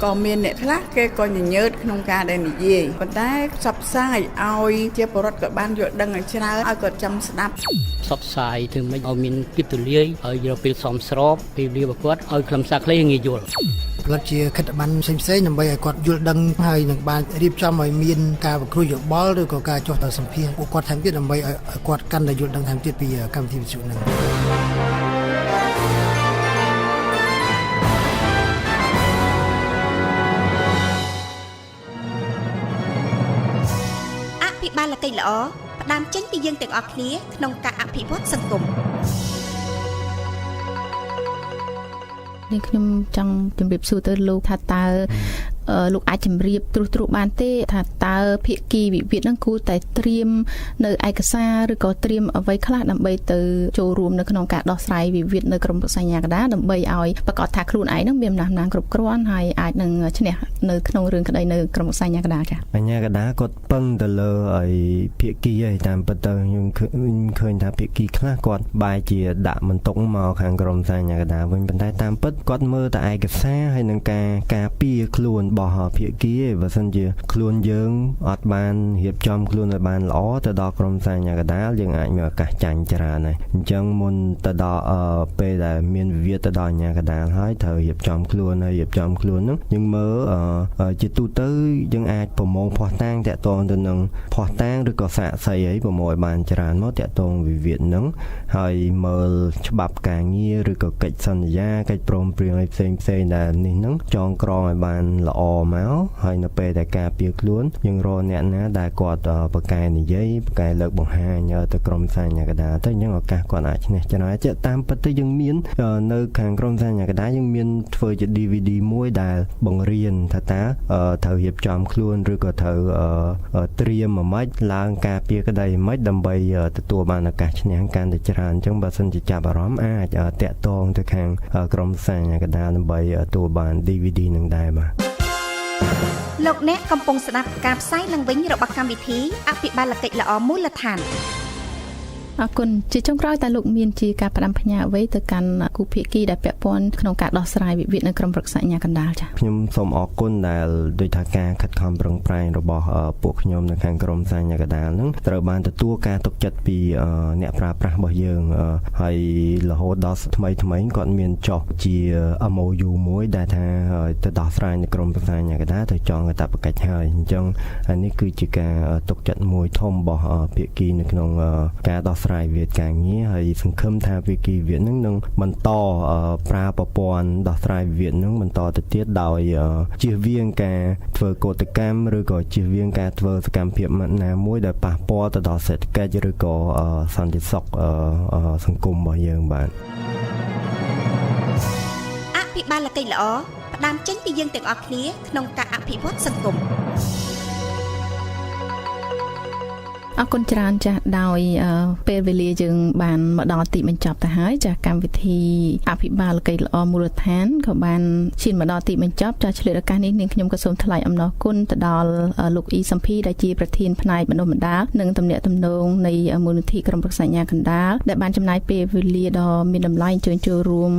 ក៏មានអ្នកខ្លះគេក៏ញញើតក្នុងការដែលនិយាយប៉ុន្តែផ្សព្វផ្សាយឲ្យជាពលរដ្ឋក៏បានយល់ដឹងឲ្យច្រើនឲ្យគាត់ចាំស្ដាប់ផ្សព្វផ្សាយធ្វើម៉េចឲ្យមានភាពទូលាយឲ្យយកពេលសមស្របពេលវេលារបស់គាត់ឲ្យខ្លឹមសារខ្លីងាយយល់ផលិតជាខិត្តប័ណ្ណផ្សេងៗដើម្បីឲ្យគាត់យល់ដឹងហើយនឹងបានរៀបចំឲ្យមានការបង្គ្រោះយោបល់ឬក៏ការចុះទៅសម្ភាសពួកគាត់ថែមទៀតដើម្បីឲ្យគាត់កាន់តែយល់ដឹងថែមទៀតពីកម្មវិធីវិទ្យុហ្នឹងអភិបាលកិច្ចល្អផ្ដើមចេញពីយើងទាំងអស់គ្នាក្នុងការអភិវឌ្ឍសង្គមនេះខ្ញុំចង់ជម្រាបសួរទៅលោកថាតើលោកអាចជម្រាបត្រួសៗបានទេថាតើភាគីវិវាទនឹងគួរតែត្រៀមនៅឯកសារឬក៏ត្រៀមអ្វីខ្លះដើម្បីទៅចូលរួមនៅក្នុងការដោះស្រាយវិវាទនៅក្រមប្រឹក្សាអាជ្ញាកណ្ដាលដើម្បីឲ្យប្រាកដថាខ្លួនឯងនឹងមានអំណាចគ្រប់គ្រាន់ហើយអាចនឹងឈ្នះនៅក្នុងរឿងក្តីនៅក្រមប្រឹក្សាអាជ្ញាកណ្ដាលចា៎អាជ្ញាកណ្ដាលគាត់ពឹងទៅលើឲ្យភាគីឯតាមពិតទៅយើងឃើញថាភាគីខ្លះគាត់បែរជាដាក់បន្ទុកមកខាងក្រមប្រឹក្សាអាជ្ញាកណ្ដាលវិញប៉ុន្តែតាមពិតគាត់មើលតែឯកសារហើយនឹងការពារខ្លួនរបស់ភាគីឯងបើសិនជាខ្លួនយើងអត់បានរៀបចំខ្លួនឲ្យបានល្អទៅដល់ក្រុមសាញ្ញាកណ្ដាលយើងអាចមានឱកាសចាញ់ច្រើនហើយអញ្ចឹងមុនទៅដល់ពេលដែលមានវិវាទទៅដល់អាជ្ញាកណ្ដាលហើយត្រូវរៀបចំខ្លួនហើយរៀបចំខ្លួនហ្នឹងយើងមើលជាទូទៅយើងអាចប្រមូលភស្តុតាងតាក់ទងទៅនឹងភស្តុតាងឬក៏សាក្សីអីប្រមូលឲ្យបានច្រើនមកតាក់ទងវិវាទហ្នឹងហើយមើលច្បាប់ការងារឬក៏កិច្ចសន្យាកិច្ចព្រមព្រៀងអីផ្សេងផ្សេងដែលនេះហ្នឹងចងក្រងឲ្យបានល្អមកហើយនៅពេលដែលការពារខ្លួនយើងរកអ្នកណាដែលគាត់ប្រកែនិយាយប្រកែលើកបង្ហាញទៅក្រុមសាញ្ញាកណ្ដាលទៅអញ្ចឹងឱកាសគាត់អាចឈ្នះច្រើនជាតាមពិតទៅយើងមាននៅខាងក្រុមសាញ្ញាកណ្ដាលយើងមានធ្វើជា DVD មួយដែលបង្រៀនថាតើត្រូវរៀបចំខ្លួនឬក៏ត្រូវត្រៀមអ្ម៉េចឡើងការពារក្តីអ្ម៉េចដើម្បីទទួលបានឱកាសឈ្នះកាន់តែច្រើនអញ្ចឹងបើសិនជាចាប់អារម្មណ៍អាចតាក់ទងទៅខាងក្រុមសាញ្ញាកណ្ដាលដើម្បីទទួលបាន DVD នឹងដែរបាទលោកអ្នកកំពុងស្ដាប់ការផ្សាយឡើងវិញរបស់កម្មវិធីអភិបាលកិច្ចល្អមូលដ្ឋានអរគុណជាចុងក្រោយតើលោកមានជាការផ្ដាំផ្ញើអ្វីទៅកាន់គូភាគីដែលពាក់ព័ន្ធក្នុងការដោះស្រាយវិវាទនៅក្រុមប្រឹក្សាអាជ្ញាកណ្ដាលចា៎ខ្ញុំសូមអរគុណដែលដោយថាការខិតខំប្រឹងប្រែងរបស់ពួកខ្ញុំនៅខាងក្រុមសាញ្ញាកណ្ដាលហ្នឹងត្រូវបានទទួលការទុកចិត្តពីអ្នកប្រើប្រាស់របស់យើងហើយរហូតដល់ថ្មីថ្មីគាត់មានចុះជា MOU មួយដែលថាទៅដោះស្រាយនៅក្រុមប្រឹក្សាអាជ្ញាកណ្ដាលទៅចងកាតព្វកិច្ចហើយអញ្ចឹងអានេះគឺជាការទុកចិត្តមួយធំរបស់ភាគីនៅក្នុងការដោះស្រាយវិវាទការងារហើយសង្ឃឹមថាភាគីវិវាទនឹងនឹងបន្តប្រើប្រព័ន្ធដោះស្រាយវិវាទនឹងបន្តទៅទៀតដោយជៀសវាងការធ្វើកោតកម្មឬក៏ជៀសវាងការធ្វើសកម្មភាពណាមួយដែលប៉ះពាល់ទៅដល់សេដ្ឋកិច្ចឬក៏សន្តិសុខសង្គមរបស់យើងបាទអភិបាលកិច្ចល្អផ្ដើមចេញពីយើងទាំងអស់គ្នាក្នុងការអភិវឌ្ឍសង្គម អរគុណច្រើនចាស់ដោយពេលវេលាយើងបានមកដល់ទីបញ្ចប់ទៅហើយចាស់កម្មវិធីអភិបាលកិច្ចល្អមូលដ្ឋានក៏បានឈានមកដល់ទីបញ្ចប់ចាស់ឆ្លៀតឱកាសនេះនាងខ្ញុំក៏សូមថ្លែងអំណរគុណទៅដល់លោកអ៊ីសំភីដែលជាប្រធានផ្នែកបណ្ដុះបណ្ដាលនិងទំនាក់ទំនងនៃមូលនិធិក្រុមប្រឹក្សាអាជ្ញាកណ្ដាលដែលបានចំណាយពេលវេលាដ៏មានតម្លៃអញ្ជើញចូលរួម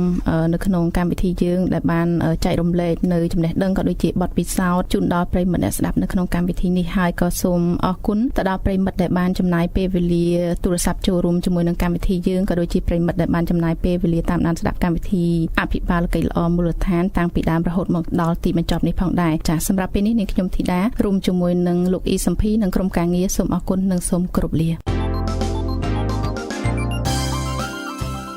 នៅក្នុងកម្មវិធីយើងដែលបានចែករំលែកនៅចំណេះដឹងក៏ដូចជាបទពិសោធន៍ជូនដល់ប្រិយមិត្តអ្នកស្ដាប់នៅក្នុងកម្មវិធីនេះហើយក៏សូមអរគុណទៅដល់ប្រិយមិត្តដែលបានចំណាយពេលវេលាទូរស័ព្ទចូលរួមជាមួយនឹងកម្មវិធីយើងក៏ដូចជាប្រិយមិត្តដែលបានចំណាយពេលវេលាតាមដានស្ដាប់កម្មវិធីអភិបាលកិច្ចល្អមូលដ្ឋានតាំងពីដើមរហូតមកដល់ទីបញ្ចប់នេះផងដែរចាសសម្រាប់ពេលនេះនាងខ្ញុំធីតារួមជាមួយនឹងលោកអ៊ីសំភីនិងក្រុមការងារសូមអរគុណនិងសូមគោរពលា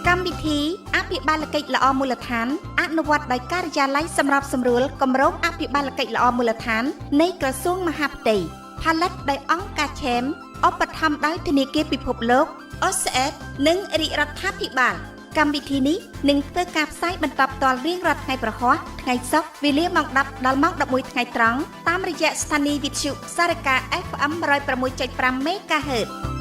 កម្មវិធីអភិបាលកិច្ចល្អមូលដ្ឋានអនុវត្តដោយការិយាល័យសម្របសម្រួលគម្រោងអភិបាលកិច្ចល្អមូលដ្ឋាននៃក្រសួងមហាផ្ទៃផលិតដោយអង្គការឆេមឧបត្ថម្ភដោយធនាគារពិភពលោក OCF និងរាជរដ្ឋាភិបាលកម្មវិធីនេះនឹងធ្វើការផ្សាយបន្តផ្ទាល់រៀងរាល់ថ្ងៃព្រហស្បតិ៍ថ្ងៃសុក្រវេលាម៉ោង10ដល់ម៉ោង11ថ្ងៃត្រង់តាមរយៈស្ថានីយ៍វិទ្យុសារកា FM 106.5 MHz។